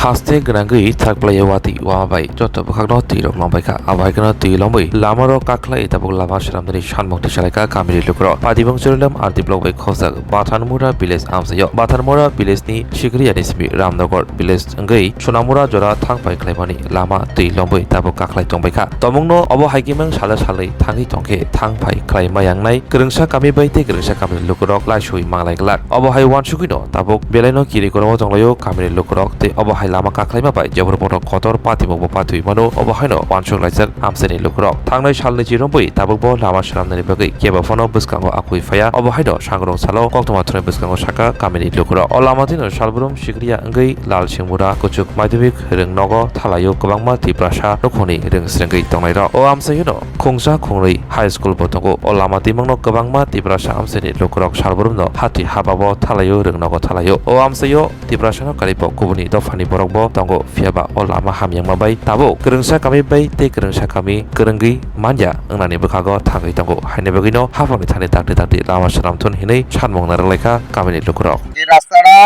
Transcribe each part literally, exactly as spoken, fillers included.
Haste gwnangwi thakplaiya watwi wama bai joto bwkhakno twi rok lombaikha. Abo hai kheno twi lomwi lamarok kakhlai tabuk lama swnamnani sanmung tisalaikha kamini lukurok. Padibung Chorilam R D block bai khojak Bathanmura village amsaio. Bathanmura village ni Sikriya ni simi Ramnagar village wngwi Sonamura jora thangpai khlaimani lama twi lomwi tabuk kakhlai tongbaikha. Tomungno obo hai kimang salo salwi thangwi tongkhe thangpai khlai mayangnai kwrwngsa kami bai tei kwrwngsa kamini lukurok laisui manglai glak. Obo hai wansugwino tabuk belaino kiri korongo tonglaio kamini lukurok tei obo hai lama kakhlaima bai jebor bono kotor patimungbo patwi mano, obo haino wansuk laijak amchaini lukurok. Thangnai salni chirombwi tabukbo lama swnamnani bagwi kebo phano bwskango akui phaiya, obo haino sangrong salo koktwma thwnwi bwskango sakha kamini lukurok. O lama twino salbrum Sikriya wngwi Lalsingmura kuchuk madhyamik rwng nogo thalaio kwbangma Tiprasa nukhungni rwng srengwi tongnairok. O amchaiono khungsa khungnwi high school bo tongo. O lama twimangno kwbangma Tiprasa amchaini lukurok salbrumno hati hababo thalaio rwng nogo thalaio. O amchaio Tiprasano karipo kubuni dophani borokbo tongo, phiyaba o lama hamyangma bai tabuk kwrwngsa kami bai tei kwrwngsa kami kwrwngwi manya wngnani bwkhago thangwi tongo. Haini bagwino haphangni thani dakti dakti lama swnamthun hinwi sanmung narwk laikha kamini lukurok. এই রাস্তাটা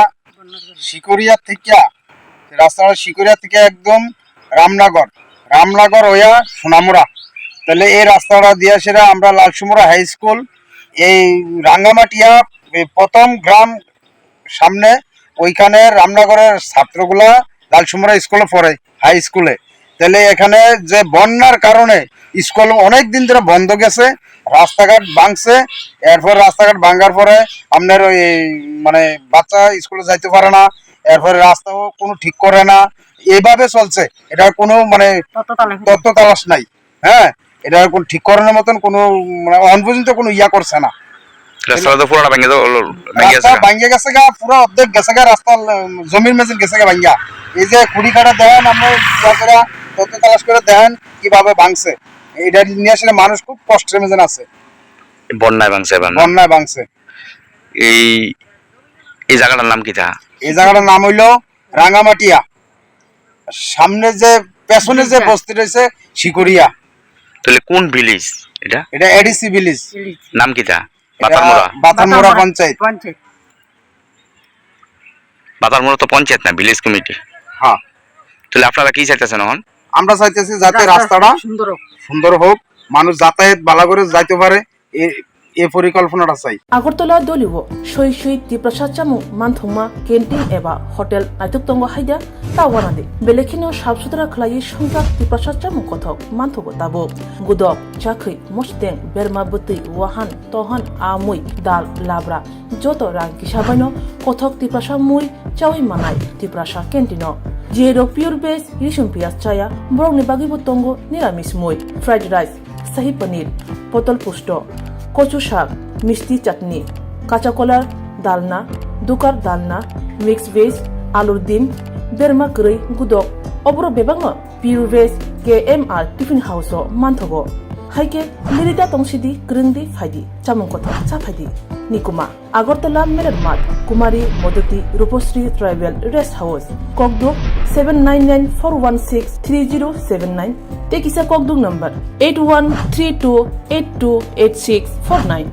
শিকরিয়া থেকে, রাস্তাটা শিকরিয়া থেকে একদম রামনগর, রামনগর হইয়া সোনামুড়া। তাহলে এই রাস্তাটা দিয়া সেটা আমরা লালসুমুড়া হাই স্কুল, এই রাঙ্গামাটিয়া, এই প্রথম গ্রাম সামনে, ওইখানে রামনগরের ছাত্রগুলা লালসুমুড়া স্কুলে পড়ে, হাই স্কুলে। তাহলে এখানে যে বন্যার কারণে স্কুল অনেক দিন ধরে বন্ধ গেছে, রাস্তাঘাট ভাঙছে। এরপর রাস্তাঘাট ভাঙার পরে আপনার ওই, মানে, বাচ্চা স্কুলে যাইতে পারে না, এরপরে রাস্তাও কোনো ঠিক করে না, এইভাবে চলছে। এটার কোনো, মানে, তথ্য তালাশ নেই। তথ্য তালাশ নাই। হ্যাঁ, এটা এখন ঠিক করানোর মতন কোনো, মানে, অন পর্যন্ত কোনো ইয়া করছে না। রাস্তা তো পুরোটা ভেঙে যাও, ভেঙে গেছে রাস্তা গা। ভেঙে গেছে গা, পুরো অর্ধেক গেছে গা রাস্তা, উম, জমির মেঝে গেছে গা ভাঙ্গা। এই যে খুঁড়ি কাটা দেখেন, আমরা ইয়া করে তথ্য তালাশ করে দেখেন কিভাবে ভাঙছে। এটা নিয়ে আসলে মানুষ খুব কষ্টের মধ্যে আছে। বন্যায় ভাঙছে এবার না? বন্যায় ভাঙছে। এই, এই জায়গাটার নাম কি তা? এই জায়গাটার নাম হইলো রাঙামাটিয়া। সামনে যে, পেছনে যে বস্তি রয়েছে শিকরিয়া। তাহলে কোন ভিলেজ এটা? এটা এডিসি ভিলেজ। নাম কি তা? এটা বাতারমুড়া? বাতারমুড়া বাতারমুড়া পঞ্চায়েত। পঞ্চায়েত। বাতারমুড়া তো পঞ্চায়েত না, ভিলেজ কমিটি। হ্যাঁ। তাহলে আপনারা কি চাইতেছেন এখন? আমরা চাইতেছি যাতে রাস্তা রাস্তাটা সুন্দর হোক। সুন্দর হোক, মানুষ যাতায়াত ভালো করে যাইতে পারে, এ, এ পরিকল্পনাটা চাই। Agartala doli o soi soi Tiprasa chamung manthokma canteen eba hotel naitok tongo haida ta wanadi. Belai kheno sap sutra khlaiwi swngjak Tiprasa chamung kothok manthogo tabuk. Gudok, chakhwi, mosteng, berma bwtwi, wahan, tohan, amui, dal, labra, joto rang kisa baino kothok Tiprasa mui chawi manai Tiprasa canteen o. Jero pure veg, risum piyaj chaya, borokni bagwibo tongo niramis mui, fried rice, sahi paneer, potol pusto, kochu sak, misti chutney, kacha kolar, dalna, dukar dalna, mix veg, alur dim, berma kwrwi, gudok, oborok bebakno pure veg K M R tiffin house o manthogo. Haikhe lirida tongsidi, kwrwngdi phaidi, chamung kothok cha phaidi. Nikuma. Agartala Meler Math, Kumari Modoti Rupasri Tribal Rest House, Kokduk seven nine nine four one six three zero seven nine, tei kisa Kokduk number eight one three two eight two eight six four nine.